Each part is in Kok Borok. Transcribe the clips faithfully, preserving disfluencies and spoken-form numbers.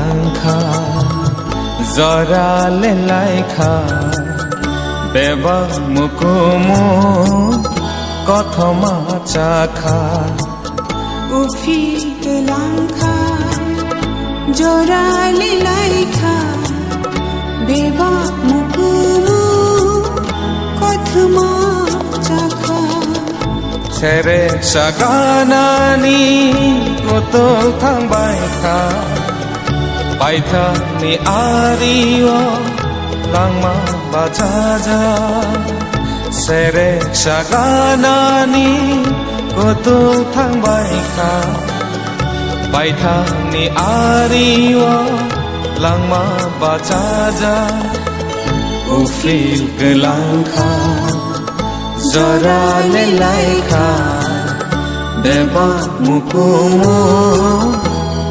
Wngkha, jora le laikha, bebak mukumu kothoma chakha. Uphil twlangkha, jora le laikha, bebak mukumu kothoma chakha. Serek saganani kutung thangbai kha, paithakni ario langma bachaja. Serek saganani kutung thangbai kha, paithakni ario langma bachaja. Uphil kwlangkha, jora le laikha, bebak mukumu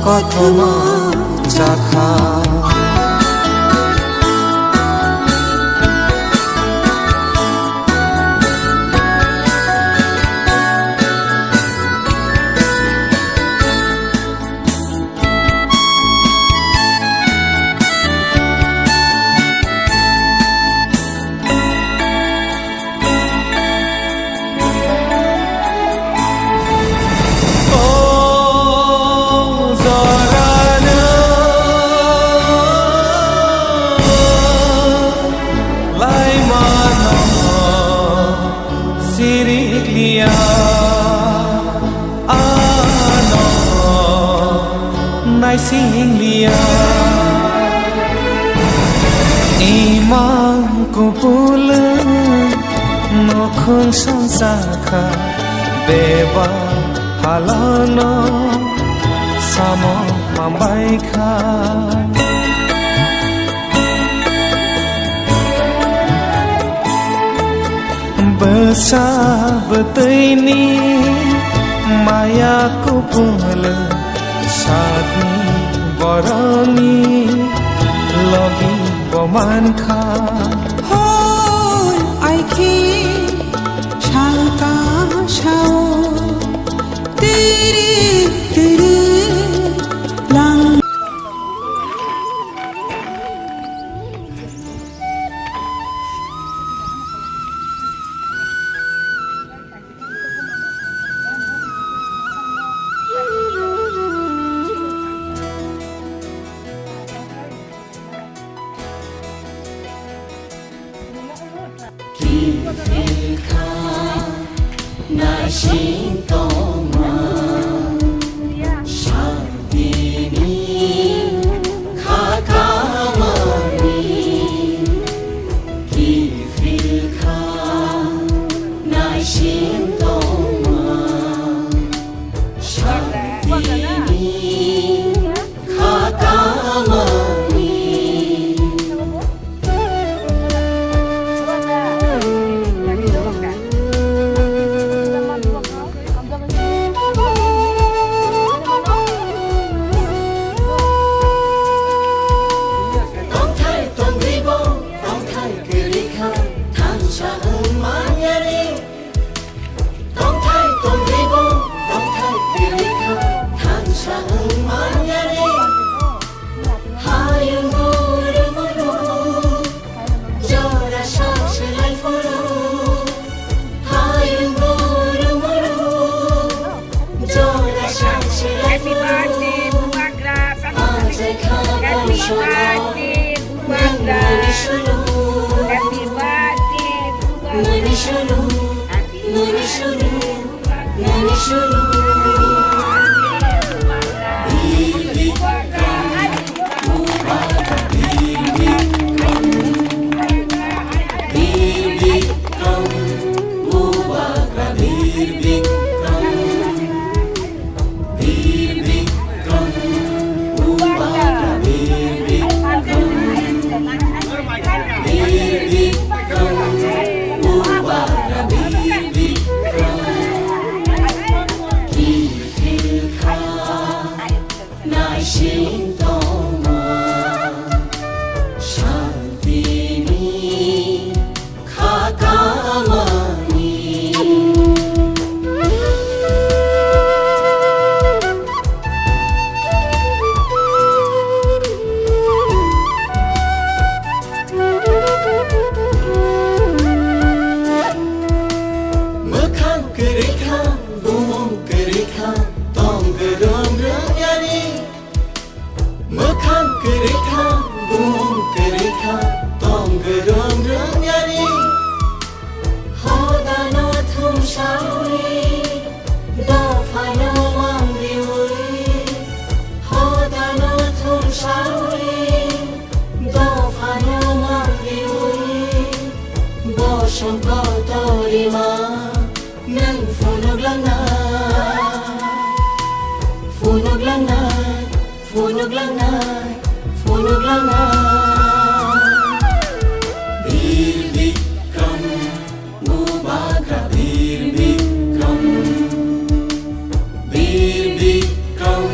kothoma chakha. O jorano laimano sirikliya, ano naisingliya. Imang kupulung nukhung songsa kha, beba halano samo mambai kha. Bwsa bwtwini maya kupulung, sadni borokni logi bo mankha. Hoi aikhe sangka sao, tiri tiri lang. Kiphilkha naising tongma, santini kha kamani. Kiphilkha naising tongma, santini kha kamani. Tongthai tongribo, tongthai kwrwi kha, thansa wng manyari. Tongthai tongribo, tongthai kwrwi kha, thansa wng manyari. Hayung guru muru, jora sak se lai phuru. Hayung guru muru, jora sak se lai phuru. Happy birthday, Bubagra. Happy birthday, Bubagra. Happy birthday, Bubagra. Happy birthday. Kwrwikha, bumung kwrwikha, tong gwrwng rwng yari. Hodano thumsawi, dophano mangriwi. Hodano thumsawi, dophano mangriwi. Bosong kotorima, nwng phunuklangnai, phunuklangnai. Phunuk langnai, phunuk langnai. Bir Bikram, Bubagra Bir Bikram. Bir Bikram,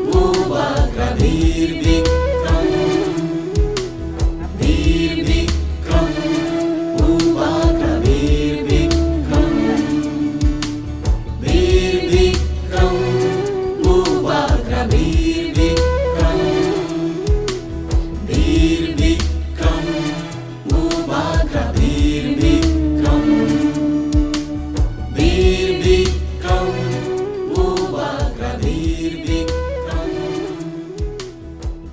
Bubagra Bir Bikram. Bir Bikram, Bubagra Bir Bikram. Bir Bikram, Bubagra Bir Bikram. Bir Bikram, Bubagra Bir Bikram. Bir Bikram, Bubagra Bir Bikram.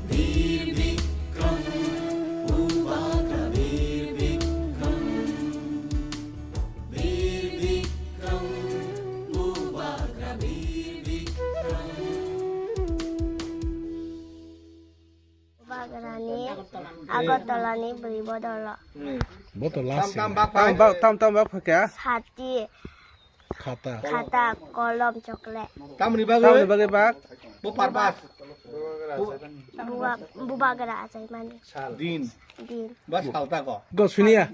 Bir Bikram, Bubagra Bir Bikram. Bir Bikram, Bubagra Bir Bikram. Bubagrani Agartalani bwrwi bodolo. Bo to last. Tam tam bak tam bak tam tam bak phakya. Sati. Khata. Khata, kolom, chocolate. Tamni bagwi? Tamni bagwi bak? Bo purpose. Buba-, bubagra achaimani. Din. Din. Ba salta ko. Go sunia.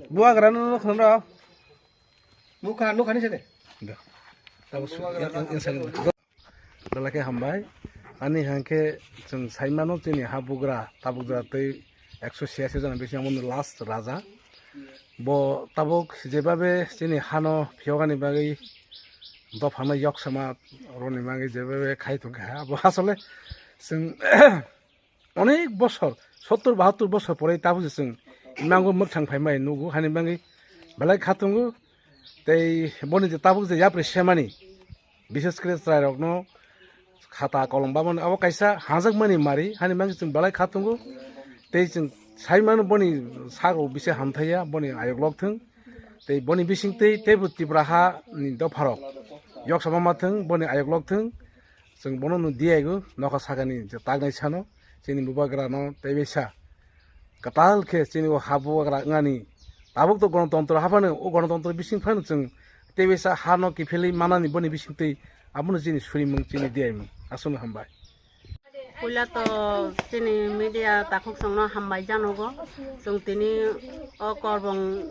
Bubagra no no khonro. Nukha, nukha ni sede. Go. Tabo su-, yang, yang, yang sani. Belai khe hambai. Ani hangkhe chwng saimano chini habugra, tabukgra tei ekso chhiyasi jona bisingo last raja. Bo tabuk jebabe chini hano phiyokani bagwi dophano yoksama roni bagwi jebabe khai tongkha. Bo asole chwng onek bosor, sottor bahattor bosor pore tabuk je chwng imango mwkhang phaimai nugo, hani bagwi belai kha tongo. Tei boni je tabuk je yapri semani, bises kre chwrairokno khata kolom baboni abo kaisa hanjakmani mari, hani bagwi chwng belai kha tongo. Tei chwng saimano boni sago bisi hamthaiya, boni ayok lok thwng. Tei boni bisingtwi teibo Tripura hani dopharok yoksama ma thwng, boni ayok lok thwng. Chwng bono no diyago nokha sakani je taknai sano chini bubagrano teibaisa kwtal khe chini o ha bubagra wngani tabuk to gonotontro ha phano, o gonotontro bising phano chwng teibaisa hano kiphilwi manani boni bisingtwi abono chini surimung chini diyaimung. Aswkno hambai. Puila to chini media takhuk chwngno hambai janogo. Chwng tini o Korbong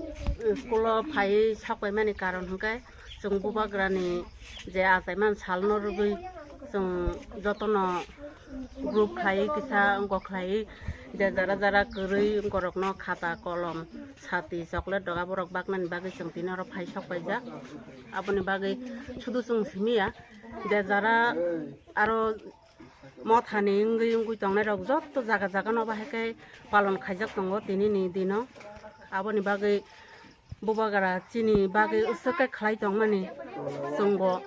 school o phaiwi sokpaimani karon hwnkhe chwng bubagrani je achaiman salno rwgwi chwng jotono group khlaiwi kisa wngkok khlaiwi je jara jara kwrwi wngkorokno khata kolom sati chocolate doga borok baknani bagwi chwng tini oro phai sokpaijak. Aboni bagwi sudu chwng simiya je jara aro mothani wngwi wngwi tongnairok jotto jaga jaga no bahai khe palon khaijak tongo tinini dino. Aboni bagwi bubagra chini bagwi usuk khe khlai tongmani chwngbo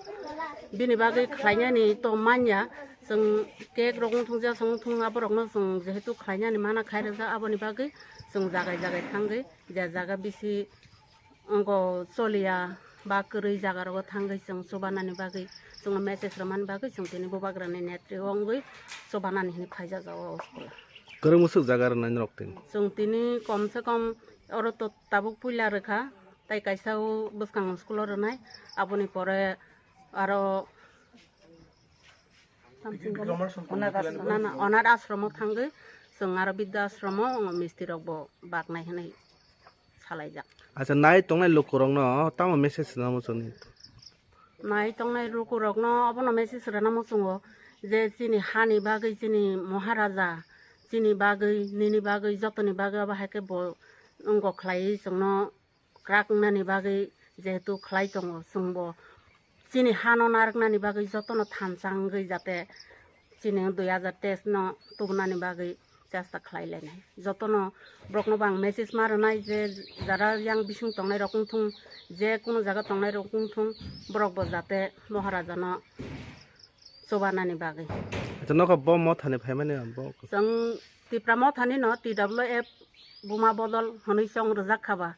bini bagwi khlainani to manya. Chwng cake rok wngthung ja chwng wngthung aborokno chwng jehetu khlainani mana khairokjak, aboni bagwi chwng jagai jagai thangwi je jaga bisi wngkok choliya ba kwrwi jaga rogo thangwi chwng chubanani bagwi chwngno message rwmani bagwi chwng tini bubagrani netri o wngwi chubanani hinwi khaijak o school o. Kwrwng bwswk jaga rwnai norok tini? Chwng tini kom se kom oro to tabuk puila rwkha, tai kaisa o bwskang school o rwnai, aboni pore aro na na, onar ashromo thangwi chwng aro bidya ashromo misti rokbo baknai hinwi salaijak. Acha, nai tongnai lukurokno tamo message rwna muchungni? Nai tongnai lukurokno obono message rwna muchungo je chini hani bagwi, chini Maharaja chini bagwi, nini bagwi, jotoni bagwi obo hai khe bo wngkok khlaiwi chwngno kwrak wngnani bagwi jehetu khlai tongo, chwngbo chini hano narwknani bagwi jotono thansa wngwi jate chini dui hajar teis no tubunani bagwi chesta khlai lainai. Jotono borokno bo ang message ma rwnai je jara yang bising tongnai rok wngthung, je kunu jaga tongnai rok wngthung, borok bo jate Maharaja no chubanani bagwi. Chwng nokha bo mothani phaimani bo. Chwng Tipra mothani no T W F Buma Bodol hwnwi chwng rwjak kha ba.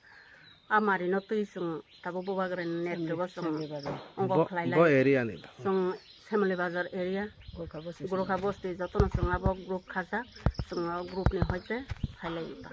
A mari no twi chwng tabuk Bubagrani netrego chwng ongo bo, khlai bo lai. Area ni. Chwng Semoli Bazar area. Gorkha Bosti jotono chwng abo group khajak. Chwng o group ni hoite phai lai ta.